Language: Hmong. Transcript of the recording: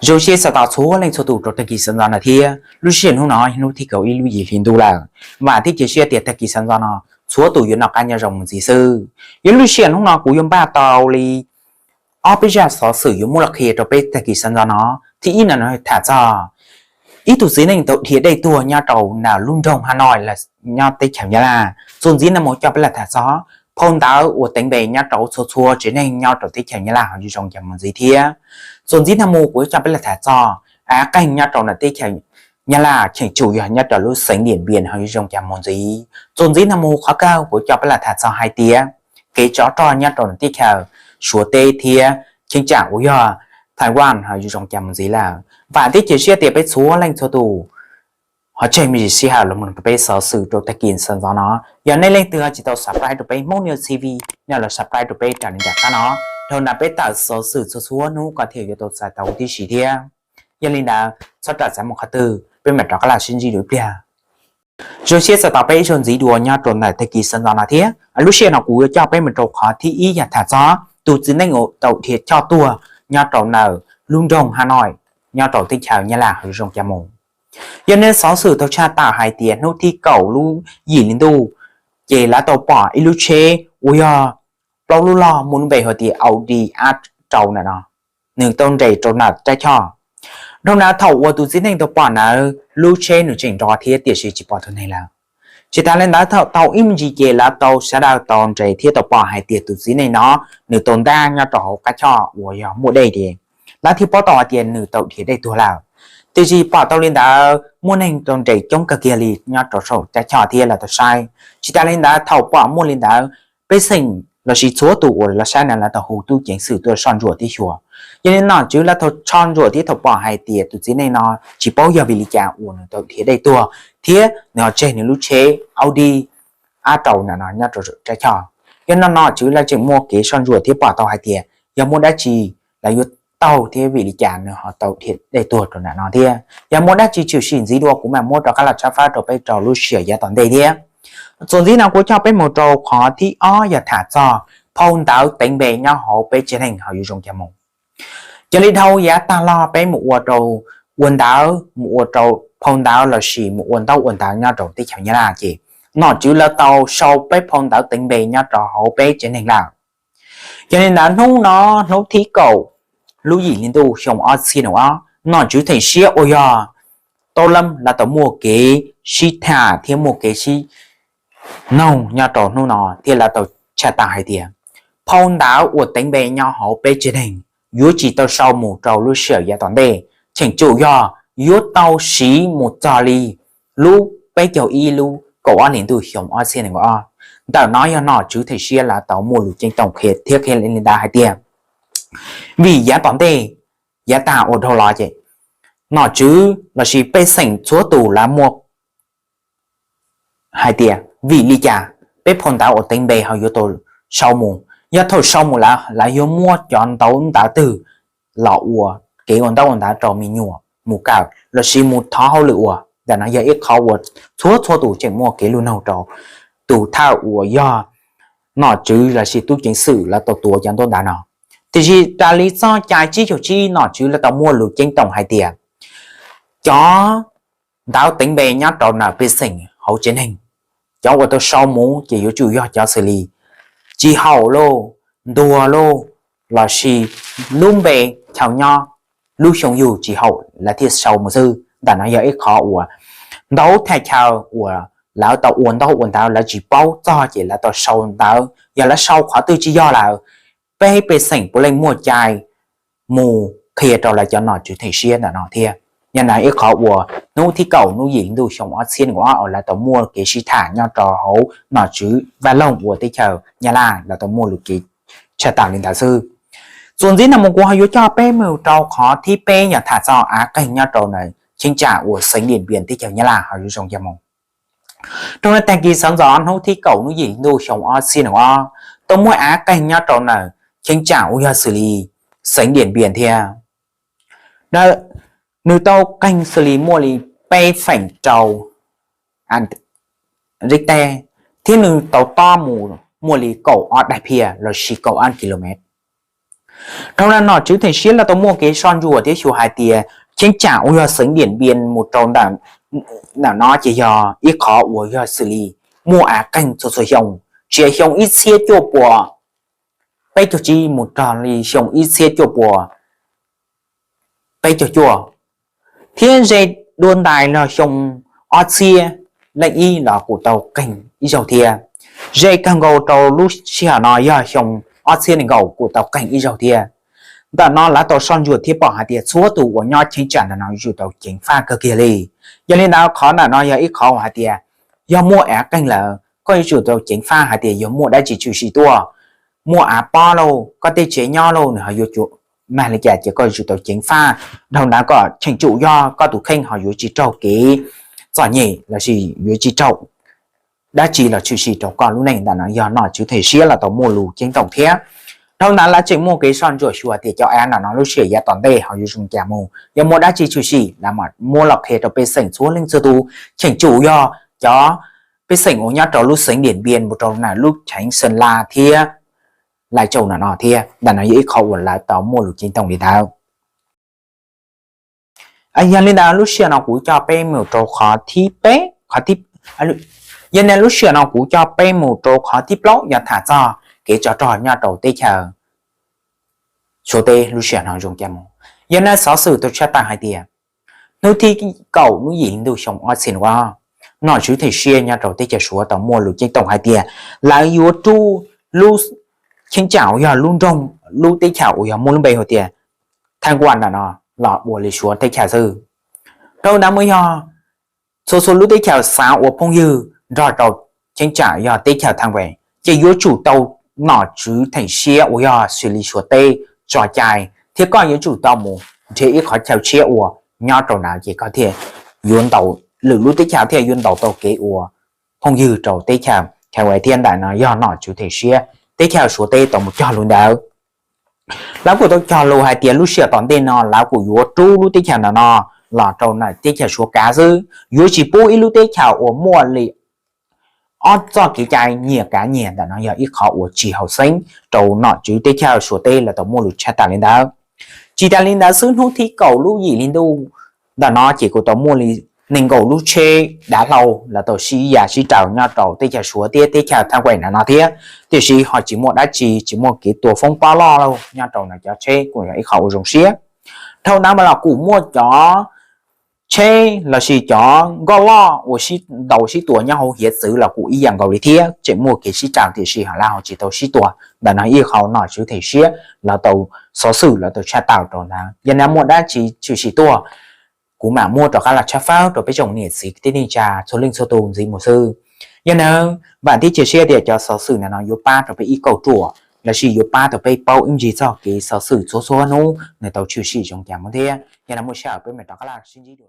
Zoo siab txais tos txhua leej txhua tus rau tag kis sawv ntxov no thiab. Lub sij hawm hnub no yog hnub thib kaum ib lub yim hli ntuj lawm, vam thiab cia siab tias tag kis sawv ntxov no txhua tus yuav noj qab nyob zoo mus ntxiv xwb. Yog lub sij hawm hnub no kuv yuav npaj tau li ob peb zaj xov xwm yuav muab los qhia rau peb tag kis sawv ntxov no. Thib ib no tham txog ib tug txiv neej tau dhia dej tuag nyob rau ntawm lub nroog Hanoi nyob teb chaws Nyab Laj. Txuas ntxiv no mus coj peb los tham txog phau ntawv uas teev npe nyob rau txhua txhua tsev neeg nyob rau teb chaws Nyab Laj ho yuav zoo cas mus ntxiv thiab. Txuas ntxiv no mus kuv yuav coj peb los tham txog av qeeg nyob rau ntawm teb chaws Nyab Laj, cheem tsum yog nyob rau lub xeev Diam Npias ho yuav zoo cas mus ntxiv. Txuas ntxiv no mus qhov kawg kuv yuav coj peb los tham txog hais tias kev tsov rog nyob rau ntawm teb chaws Suav teb thiab cheeb tsam uas yog Taiwan ho yuav zoo cas mus ntxiv lawm. Vam thiab cia siab tias peb txhua leej txhua tus ho tseg me ntsis sij hawm los mloog rau peb xov xwm rau tag kis sawv ntxov no. Yog nej leej twg tsis tau subscribe rau peb Hmoob News T V, nej los subscribe rau peb raws li nram qab no. Dhau ntawd peb tawm xov xwm txhua txhua hnub koj thiaj yuav tau txais tau huv tib si thiab. Yog li ntawd txhob ram txav mus qhov twg, peb mam rov qab los sib ntsib dua ib pliag. Zoo siab txais tos peb ib zaug ntxiv dua nyob rau ntawm tag kis sawv ntxov no thiab. Lub sij hawm no kuv yuav coj peb mus rau qhov thib ib yog tham txog tus txiv neej uas tau dhia choj tuag nyob rau ntawm lub nroog Hanoi nyob rau teb chaws Nyab Laj ho zoo cas mus. Yog nej xov xwm tau tshaj tawm hais tias hnub thib kaum lub yim hli ntuj, ces lawv tau pom ib lub tsheb uas yog plaub lub log muaj lub npe hu tias Audi A rau ntawm no, nws tau nres rau ntawm rab choj. Dhau ntawd thaum uas tus txiv neej tau pom ntawd lub tsheb nws tseem nro thiab tiam sis tsis pom tus neeg lawm. Tsis tas li ntawd thaum tau ib me ntsis ces lawv tau sawv daws tau nres thiab tau pom hais tias tus txiv neej no nws tau ntab nyob rau hauv qab choj uas yog muaj dej ces lawv thiaj paub tau hais tias nws tau dhia dej tuag lawm. Tiam sis pom tau li ntawd muaj neeg tau nres coob kawg kiag li nyob rau saum rab choj thiab lawv tau saib. Tsis tas li ntawd thaum pom muaj li ntawd, pej xeem lossis txhua tus uas lawv saib na lawv tau hu tub ceev xwm tuaj soj ntsuam thiab xyuas. Yog li nom tswv lawv tau soj ntsuam thiab tau pom hais tias tus txiv neej no tsis paub yog vim li cas uas nws tau dhia dej tuag thiab nws ho tseg nws lub tsheb Audi A rau ntawm no nyob rau rab choj. Yog no nom tswv lawv tseem muaj kev soj ntsuam thiab pom tau hais tias yog muaj dab tsi lawv yuav taug thiab vim li cas nws ho tau dhia dej tuag rau ntawm no thiab. Yog muaj dab tsi tshwm sim ntxiv dua kuv mam muab rov qab los tshawb fawb rau peb rau lub sij hawm yav tom ntej thiab. Txuas ntxiv no kuv coj peb mus rau qhov thib ob yog tham txog phau ntawv teev npe nyob hauv peb tsev neeg ho yuav zoo cas mus. Yog li dhau yav tag los peb mus ua rau, ua ntawv mus ua rau phau ntawv lossis mus ua ntaub ua ntawv nyob rau teb chaws Nyab Laj ces nom tswv lawv tau sau peb phau ntawv teev npe nyob rau hauv peb tsev neeg lawm. Yog li ntawd hnub no, hnub thib kaum lub yim hli ntuj xyoo ob txhiab nees nkaum ob, nom tswv theem siab uas yog Tau Lam lawv tau muaj kev sib tham thiab muaj kev sib noog nyob rau hnub no thiab lawv tau tshaj tawm hais tias phau ntawv uas teev npe nyob hauv peb tsev neeg yuav tsis tau sau mus rau lub sij hawm yav tom ntej, cheem tsum yog yuav tau siv mus txog li lub peb caug ib lub kaum ob hlis ntuj xyoo ob txhiab nees nkaum ob. Ntawm no yog nom tswv theem siab lawv tau muaj lus ceeb toom qhia thiab qhia li ntawd hais tias vim yav tom ntej, yav tag uas dhau los ces nom tswv lossis pej xeem txhua tus lawv muaj hais tias vim li cas peb phau ntawv uas teev npe ho yuav tau sau mus, yog thaum sau mus lawm lawv yuav muab cov ntaub ntawv twg los ua kev ua ntaub ua ntawv rau me nyuam mus kawm lossis mus thov hauj lwm ua. Ntawm no yog ib qhov uas txhua txhua tus tseem muaj kev luag noog rau tus thawj uas yog nom tswv lossis tub ceev xwm lawv tau tuav cov ntaub ntawv no. Tiam sis raws li txoj cai tsib caug tsib nom tswv lawv tau muaj lus ceeb toom hais tias cov ntawv teev npe nyob rau ntawm pej xeem hauv tsev neeg, cov uas tau sau mus ces yuav tsum yog cov xws li tsis haum lauj, ntuag lauj, lossis lub npe chaw nyob, lub xyoo yug tsis haum lawv thiaj sau mus xwb. Ntawm no yog ib qhov uas ntau thaj chaw uas lawv tau ua ntaub ua ntawv lawv tsis paub txog ces lawv tau sau ntawv, yog lawv sau qhov twg tsis yog lawm, peb pej xeem puav leej muaj cai mus qhia rau lawv cov nom tswv theem siab ntawm no thiab. Yog ntawm ib qhov uas hnub thib kaum lub yim hli ntuj xyoo ob txhiab nees nkaum ob uas lawv tau muaj kev sib tham nyob rau hauv nom tswv Vaj Loog uas teb chaws Nyab Laj lawv tau muaj lus kev tshaj tawm li ntawd xwb. Txuas ntxiv no mus kuv ho yuav coj peb mus rau qhov thib peb yog tham txog av qeeg nyob rau ntawm cheeb tsam uas xeev Diam Npias teb chaws Nyab Laj ho yuav zoo yog mus. Rau ntawm tag kis sawv ntxov hnub thib kaum lub yim hli ntuj xyoo ob txhiab nees nkaum ob tau muaj av qeeg nyob rau ntawm cheeb tsam uas yog xws li xeev Diam Npias thiab nws tau qeeg xws li muaj li peb feem rau Richter thiab nws tau tob mus muaj li kaum ob daim phiaj lossis kaum ob kilomev. Dhau ntawd nom tswv theem siab los tau muaj kev soj ntsuam thiab xyuas hais tias cheeb tsam uas yog xeev Diam Npias mus rau ntawm no ces yog ib qhov uas yog xws li muaj av qeeg txhua txhua xyoo, tsis hais xyoo ib txhiab cuaj puas peb caug tsib mus rau li xyoo ib txhiab cuaj puas peb caug cuaj, thiab ze dua ntais los xyoo ob txhiab leej ib los kuj tau qeeg ib zaug thiab. Ze kawg nkaus rau lub sij hawm no yog xyoo ob txhiab nees nkaum kuj tau qeeg ib zaug thiab. Ntawm no lawv tau soj ntsuam thiab pom hais tias txhua tus uas nyob cheeb tsam ntawm no yuav tsum tau ceev faj kawg kiag li. Yog li ntawd qhov ntawm no yog ib qhov uas hais tias yog muaj av qeeg lawm koj yuav tsum tau ceev faj hais tias yog muaj dab tsi tshwm sim tuaj, muaj av pob lauj, koj tej tsev nyob lauj, nws ho yuav tsum mag li cas ces koj yuav tsum tau ceev faj. Dhau ntawd kom cheem tsum yog koj tus kheej ho yuav tsis raug kev txom nyem lossis yuav tsis raug dab tsi los tshwm sim rau koj lub neej. Ntawm no yog nom tswv theem siab los tau muaj lus ceeb toom thiab. Dhau ntawd lawv tseem muaj kev soj ntsuam xyuas tias cov av ntawm no lub sij hawm yav tom ntej ho yuav zoo cas mus, yog muaj dab tsi tshwm sim lawv mam muab los qhia rau pej xeem txhua leej txhua tus. Cheem tsum yog cov pej xeem uas nyob rau lub xeev Diam Npias mus rau ntawm lub cheeb Xeem Las thiab Lais Tsau ntawm no thiab. Ntawm no yog ib qhov uas lawv tau muaj lus ceeb toom li ntawd. Yog li ntawd lub sij hawm no kuv coj peb mus rau qhov thib peb, qhov thib, yog li ntawd lub sij hawm no kuv coj peb mus rau qhov thib plaub yog tham txog kev tsov rog nyob rau teb chaws Suav teb lub sij hawm no zoo cas mus. Yog li ntawd xov xwm tau tshaj tawm hais tias hnub thib kaum lub yim hli ntuj xyoo ob txhiab nees nkaum, nom tswv theem siab nyob rau teb chaws Suav tau muaj lus ceeb toom hais tias lawv yuav rub lub cheeb tsam uas yog lub nroog, lub teb chaws uas yog muaj lub npe hu tias Taiwan ntawm no los ua li Suav teb chaws xwb. Dhau ntawd mus yog txhua txhua lub teb chaws xav ua phooj ywg nrog rau cheeb tsam yog teb chaws Taiwan ces yuav tsum tau nom tswv theem siab uas yog xws li Suav teb tso cai thiab koj yuav tsum tau mus nrhiav ib qhov chaw tshiab ua nyob rau ntawd ces koj thiaj yuav ntaus, lwm lub teb chaws thiaj yuav ntaus tau kev ua phooj ywg rau teb chaws Taiwan thiab. Ntawm no yog nom tswv theem siab teb chaws Suav teb tau mus cog lus ntawd. Lawv kuj tau cog lus hais tias lub sij hawm tom ntej no lawv kuj yuav rub lub teb chaws ntawm no los rau ntawm teb chaws Suav kav xwb, yuav tsis pub ib lub teb chaws uas muaj li ob txoj kev cai nyias kav nyias. Ntawm no yog ib qhov uas tsis haum xeeb rau nom tswv teb chaws Suav teb lawv tau muaj lus tshaj tawm li ntawd. Tsis tas li ntawd xwb, hnub thib kaum lub yim hli ntuj ntawm no ces kuj tau muaj li nees nkaum lub tsheb dav hlau lawv tau sib ya sib raws nyob rau teb chaws Suav thiab teb chaws Taiwan ntawm no thiab, tiam sis ho tsis muaj dab tsi, tsis muaj kev tua foob pob loj lauj. Nyob rau ntawm cov tsheb kuj yog ib qhov uas zoo siab. Dhau ntawd mas los kuj muaj cov tsheb lossis cov nkoj loj uas sib ntaus sib tua nyob hauv hiav txwv los kuj ib yam nkaus li thiab, tseem muaj kev sib raws tiam sis ho lawv ho tsis tau sib tua. Ntawm no ib qho nom tswv theem siab lawv tau, xov xwm lawv tau tshaj tawm rau ntawd. Yog li muaj dab tsi tshwm sim tuaj, kuv mam muab rov qab los tshawb fawb rau peb tsoom niam txiv kwv tij neej tsa txhua leej txhua tus ntxiv mus xwb. Yog li ntawd vam thiab cia siab tias cov xov xwm ntawm no yuav pab rau peb ib kauj ruam lossis yuav pab rau peb paub ib ntsis txog kev xov xwm txhua txhua hnub nws tau tshwm sim zoo cas mus thiab. Yog li muaj sij hawm peb mam rov qab los sib ntsib dua.